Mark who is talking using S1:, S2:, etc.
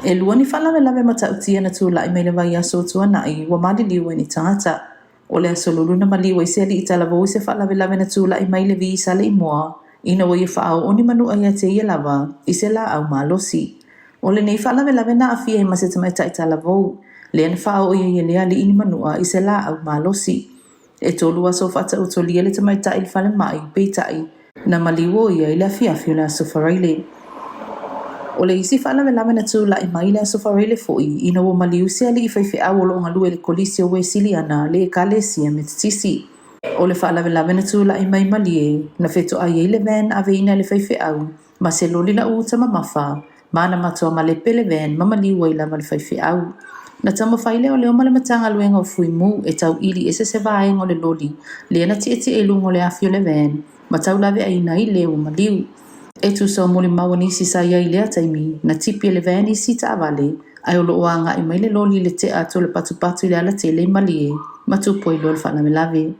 S1: E lua ni faalavelave matautia na tulai mai le vaiaso ua tuanai ua maliliu ai ni tagata. O le Aso Lulu na maliu ai se alii talavou i se faalavelave na tulai mai i le Vi i Saleimoa ina ua ia faaoo ni manu'a ia te ia lava i se laau malosi. O lenei faalavelave na aafia ai ma se tamaitai talavou, lea na faaoo i ai e lea alii ni manu'a i se laau malosi. E tolu aso o faataotolia le tamaitai i le falemai, peitai, na maliu o ia i le afiafi o le Aso Faraile. O le isi faalavelave na tulai mai i le Aso Faraile foi ina ua maliu se alii faifeau o lo o galue i le Kolisi o Uesiliana le Ekalesia Metotisi. O le faalavelave na tulai mai i Malie, na fetoai ai le van na aveina e le faifeau ma se loli lau uta mamafa, ma na matua malepe le van ma maliu ai lava le faifeau. Na taumafai leoleo ma le Matagaluega o Fui Mu e tauili ese se vaega o le loli lea na tietie i luga o le afi o le van ma taulaveaiina ai le ua maliu. E tusa o molimau a nisi sa i ai i lea taimi, na tipi e le van isi taavale, ae o lo o agai mai le loli i le tea atu o le patupatu i le alatele i Malie ma tupu ai loa le faalavelave.